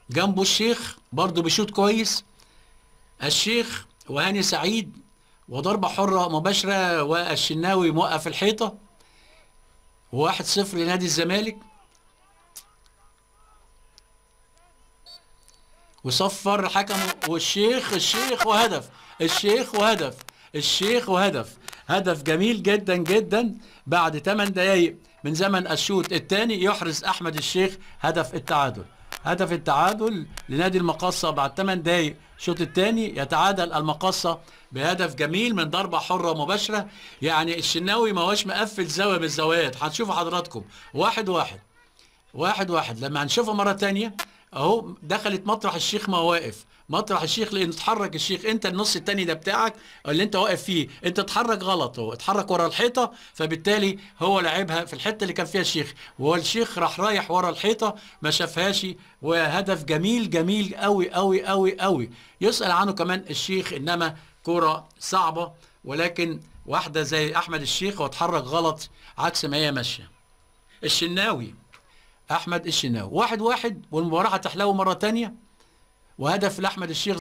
جنبه الشيخ برضه بيشوط كويس، الشيخ وهاني سعيد، وضربة حرة مباشرة والشناوي موقف الحيطة. 1-0 لنادي الزمالك. وصفر الحكم، والشيخ، الشيخ وهدف، الشيخ وهدف، الشيخ وهدف، هدف جميل جدا جدا. بعد 8 دقايق من زمن الشوط الثاني يحرز احمد الشيخ هدف التعادل، هدف التعادل لنادي المقاصة بعد 8 دقايق الشوط الثاني. يتعادل المقاصة بهدف جميل من ضربة حرة مباشرة. يعني الشناوي ما هوش مقفل زاوية من الزوايا، هتشوفوا حضراتكم 1-1 1-1 لما هنشوفها مرة ثانية اهو. دخلت مطرح الشيخ ما هو واقف، مطرح الشيخ لان اتحرك الشيخ، انت النص التاني ده بتاعك اللي انت واقف فيه، انت اتحرك غلط، هو اتحرك ورا الحيطة، فبالتالي هو لعبها في الحتة اللي كان فيها الشيخ، والشيخ راح رايح ورا الحيطة ما شافهاش. وهدف جميل جميل قوي قوي قوي قوي يسأل عنه كمان الشيخ، انما كرة صعبة، ولكن واحدة زي احمد الشيخ واتحرك غلط عكس ما هي ماشية. الشناوي، احمد الشناوي 1-1، والمباراة هتحلو مرة تانية، وهدف لاحمد الشيخ.